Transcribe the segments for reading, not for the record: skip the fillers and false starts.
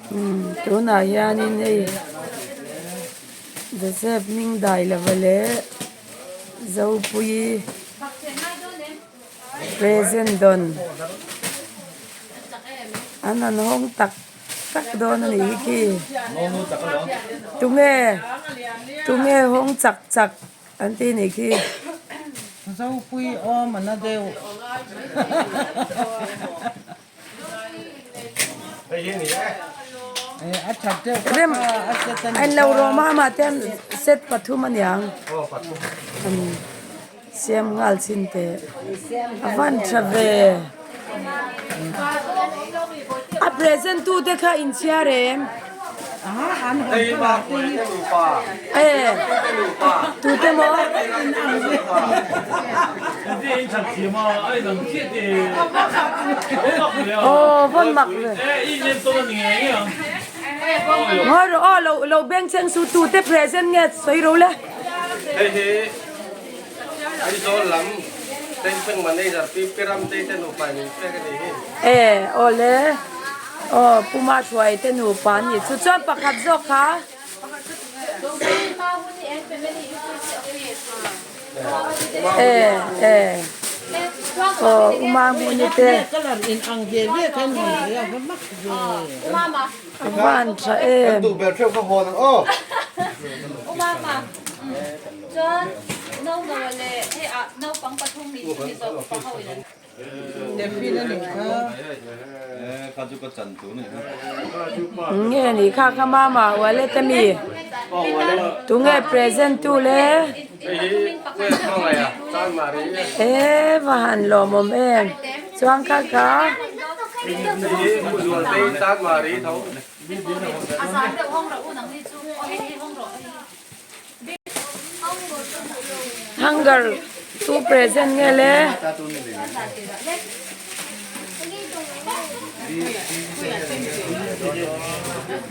Umm tunah hianin hei Joseph hming dai lova leh Zopuii present dawn an han hawng tak tak dawn a nih hi khi tunge tunge hawng chak chak an tih a nih khi. Zopuii awm a na deuh. Rem an lo rawh mah mah te set pathum a niang siam nghal chin teh a van tha ve a present tu te kha in chhiar em e tute maw. Aw vawn mak ve. Ngawi rawh aw lo lo beng cheng su tu te present nge sawi ro le. Hei hi Aizawl lam Tengcheng manager Pi Piramtei te nupa in min pek a nih hi. E aw le aw Pu Mahruai te nupa an nih chu chuan pakhat zawk kha. E e aw uma hmuni te a van tha em. Nge ni kha kha mama wallet a mi tunge present tu le e va han lawmawm em chuan kha kha. Hunger tu present nge le.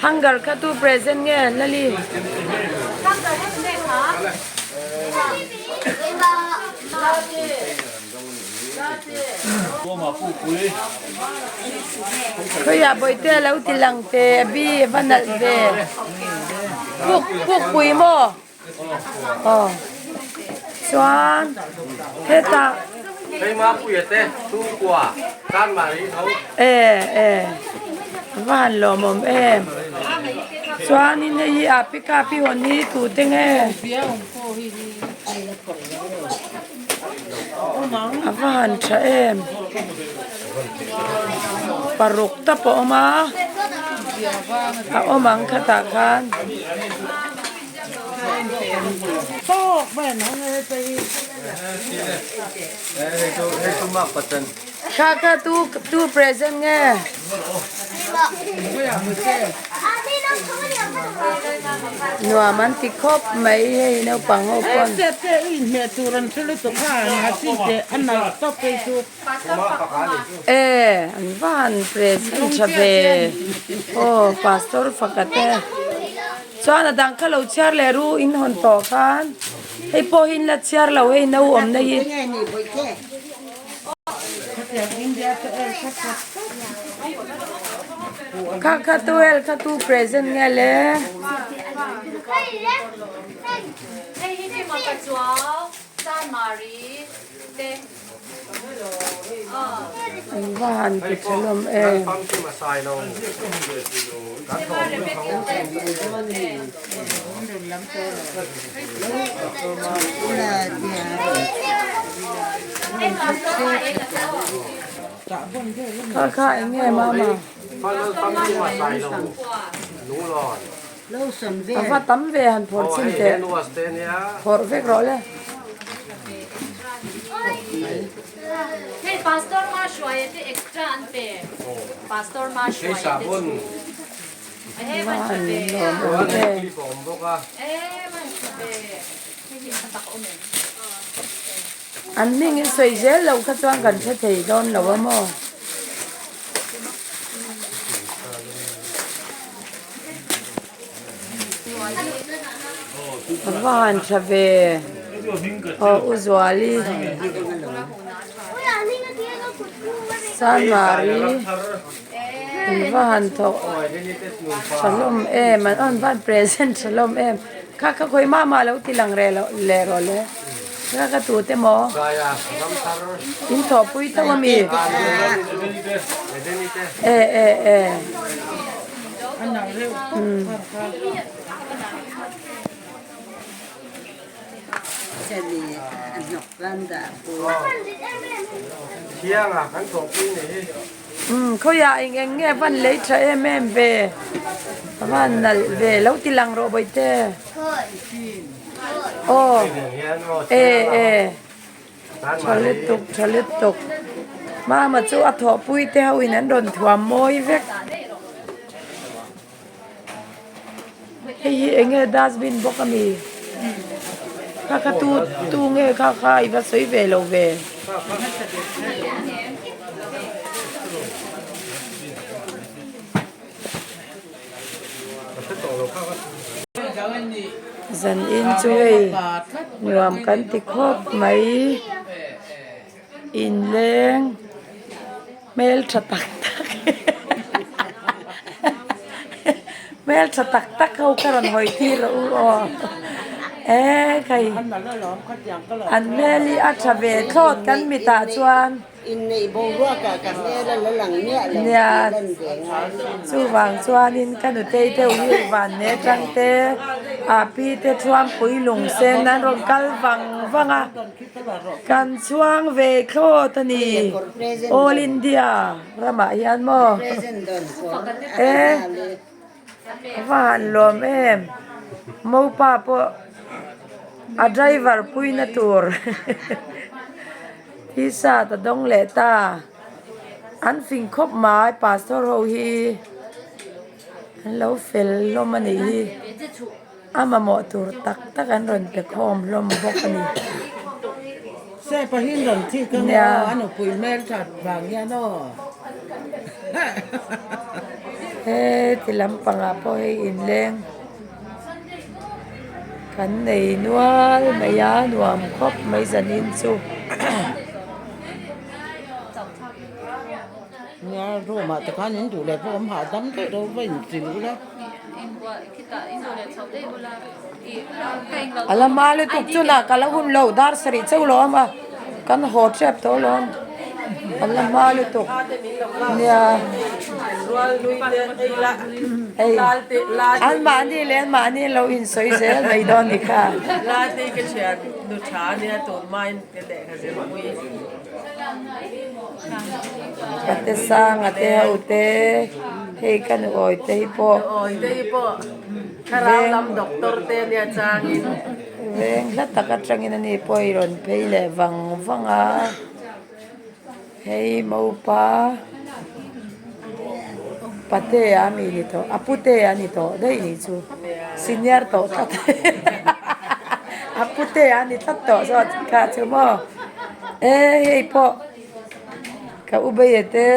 Hunger kha tu present nge lali. Khawiah bawihte a lo ti lang te a bi a va nalh ve puk puk pui maw aw chuan hetah e e a va han lawmawm em chuanin hei hi a pickup hi hawn hi tute nge. A va han tha em paruk te pawh a awm a a awm ang khatah khan. Kha kha tu tu present nge. Nuam an ti khawp mai hei naupang ho pawn. E an va han present tha ve aw pastor faka te chuan a dang kha lo chhiar leh ru in hawn tawh khan hei pawh hi in la chhiar lo hei no awmna hi. Kha kha tu el kha tu present nge le. An va han ti tha hlawm em. Kha kha eng nge mama? A va tam ve han phawrh chhin teh. Phawrh vek rawh le. An hming in sawi zel loh kha chuan kan hre thei dawn lo a maw? A va han tha ve aw U Zuali Sanmari. An va han thawh tha hlawm em an va han present tha hlawm em kha kha khawi mah mah lo ti lang reh loh leh rawh le kha kha tu te maw in thawhpui tho a mi e e e Umm khawiah eng eng nge van lei tha em em ve a van nalh ve lo ti lang rawh bawihte aw e e tha lutuk tha lutuk mama chu a thawhpui te ho in an rawn thuam mawi vek. Hei hi eng nge dustbin bawk a mi? Kha kha tu tu nge kha kha i va sawi ve lo ve. Zan in chu hei nuam kan ti khawp mai inleng. Hmel tha tak tak hmel tha tak tak ho ka rawn hawi tir rawh u aw e kai an hmel hi a tha ve thlawt kan mitah chuan nia chuvang chuanin ka nutei deuh hi van ne tang te a pi te thuampui lung sen an rawn kal vang vang a. Kan chhuang ve thlawt a ni. All India ramah hian maw e va han lawm em. Mopa pawh a driver puina tur t-shirt a dawng leh ta. An fing khawp mai pastor ho hi an lo fel hlawm a nih hi. A mamawh tur tak tak an rawn pe khawm hlawm bawk a ni. Sepa hi rawn thik ang aw, a nupui hmel that vang hian aw. He ti lampangah pawh hei inleng kan nei nual mai a, nuam khawp mai zanin chu. Nia room ah te khan in duh leh pawh awm hahdam daih lo va inchilh ula. A la hma lutuk chunah ka la hun lo dar sarih chauh lo awm a kan haw tep tawh alawm a la hma lutuk nia hei anmahni leh anmahni lo insawi zel mai dawn ni kha. Ka te sanga te ho te hei ka nu awi te hi pawh veng hla tak atangin ani pawh i rawn phei leh vang vang a hei mopa patea ami ni tawh a putea a ni tawh daih nih chu senior tawh tlat a putea a ni tlat tawh zawk kha chu maw e hei pawh ka u beia te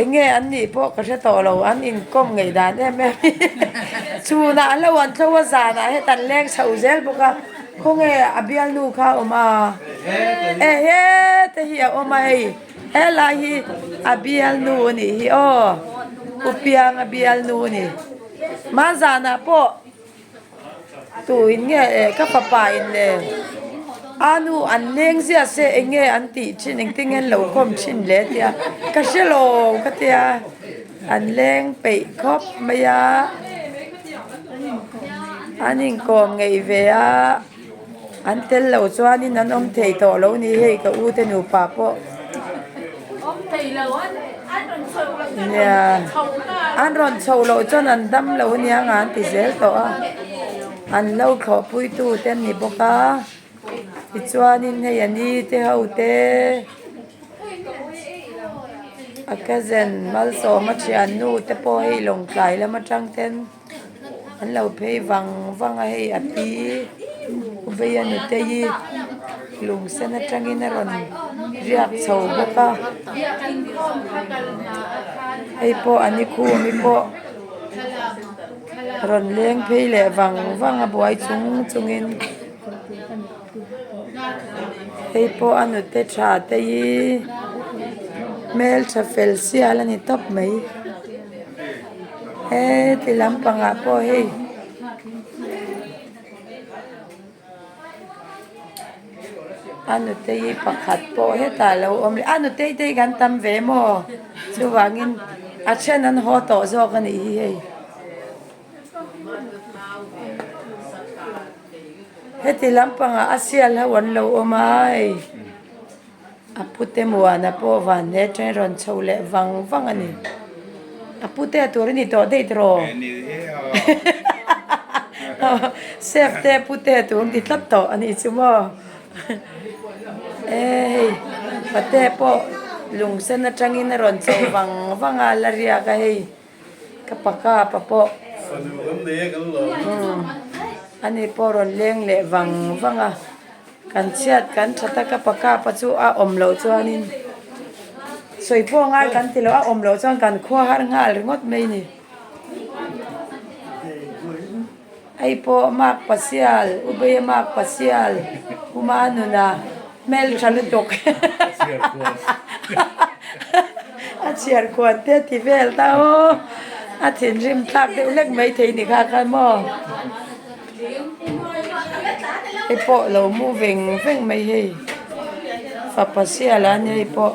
eng nge an nih pawh ka hre tawh lo an inkawm ngei dan em em hi chhunah a lo an thlo a zanah heta an leng chho zel bawk a khawnge a bialnu kha a awm a e hete hi a awm a hei. Helai hi a bialnu a nih hi aw u pianga bialnu a ni hmanzanah pawh tuin nge eh ka fapa in le a nu an leng zia se eng nge an tih thin engtin nge an lo kawm thin le tia ka hre lo ka tia an leng peih khawp mai a an inkawm ngeih ve a. An tel lo chuanin an awm thei tawh lo ni hei ka u te nupa pawh nia an rawn chho loh chuan an dam lo ania nga an ti zel tawh a an lo thlawhpui tu te an ni bawk a tichuanin hei a ni te ho te a cousin malsawma thiannu te pawh hei lawngtlai lam atang ten. An lo phei vang vang a hei a pi vei a nute hi lung sen atangin a rawn riak chho bawk a hei pawh a ni khum hi pawh rawn leng phei leh vang vang a buai chung chungin hei pawh a nute tha te hi. Hmeltha fel sial a ni tawp mai. Heti lampangah pawh hei a nutei pakhat pawh hetah a lo awm leh a nutei te hi kan tam ve maw chuvangin a then an haw tawh zawk a nih hi hei. Heti lampangah a sial ho an lo awm a hei a pute muana pawh van hle atangin rawn chho leh vang vang a ni a pute a tur a ni tawh daih tawh chef te pute a tur ti tlat tawh a nih chu maw e hei pate pawh lung sen atangin a rawn chho vang vang a la riak a hei. Ka pa kapa pawh ani pawh rawn leng leh vang vang a, kan chhiat kan that a ka pa kapa chu a awm loh chuanin sawi pawh ngai kan ti lo a awm loh chuan kan khua har nghal ringawt mai a ni. Hei pawh Mark Pasial, Ubeia Mark Pasial, Uma nuna hmeltha lutuk a chhiar khuan te a ti vel ta aw, a thinrim thlak deuh hlek mai thei ni kha kha maw. Hei pawh lo mu veng veng mai hei, fapa sial a ni hei pawh.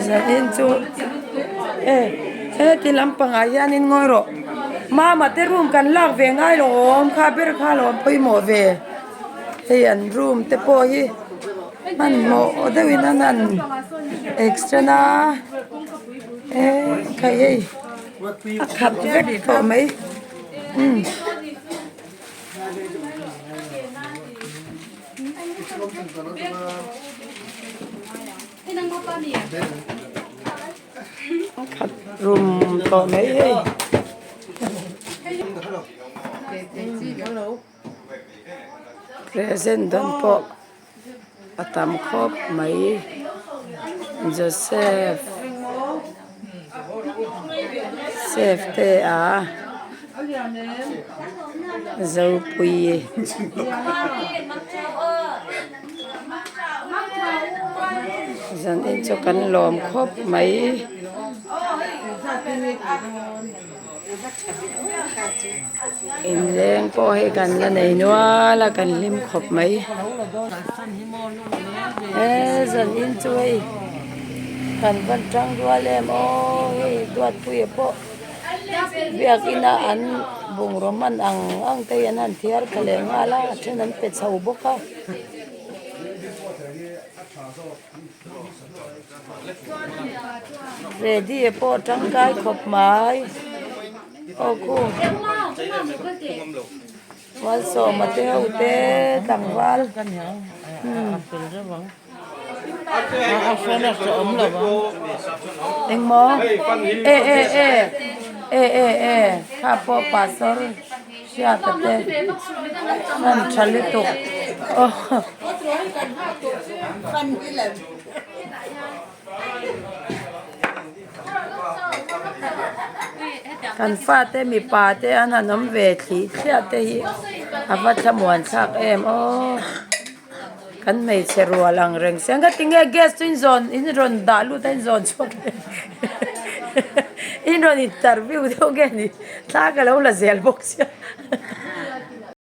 Zanin chu e heti lampangah hianin ngawi rawh mama te room kan lak ve ngai lo awm kha ber kha lo pawimawh ve hei an room te pawh hi hmanhmawh deuhin an han extend a e khai hei a khat vek tawh mai umm. A khat rum tawh mai hei. Present dawn pawh a tam khawp mai Joseph Save te a. Zopui zanin chu kan lawm khawp mai. Inleng pawh hei kan la nei nual a kan hlim khawp mai. He zanin chu hei kan van tang rual em aw hei Duatpuia pawh. Biakina an bungraw hman ang ang te hi an han thiar thla leh nghal a a then an pe chho bawk a. Ready a pawh tangkai khawp mai aw khu Malsawma te ho te tlangval umm. Engmaw e e e e e e kha pawh pastor hriata te hman tha lutuk aw. Kan fate mipa te an han awm ve thlih thliah te hi a va thlamuan thlak em aw. Kan hmeichhe rual ang reng se ang ka tinge gas chu in zawn in rawn dah lut a in zawn chhuak leh in rawn interview deuh nge ni thla ka lo la zel bawk sia.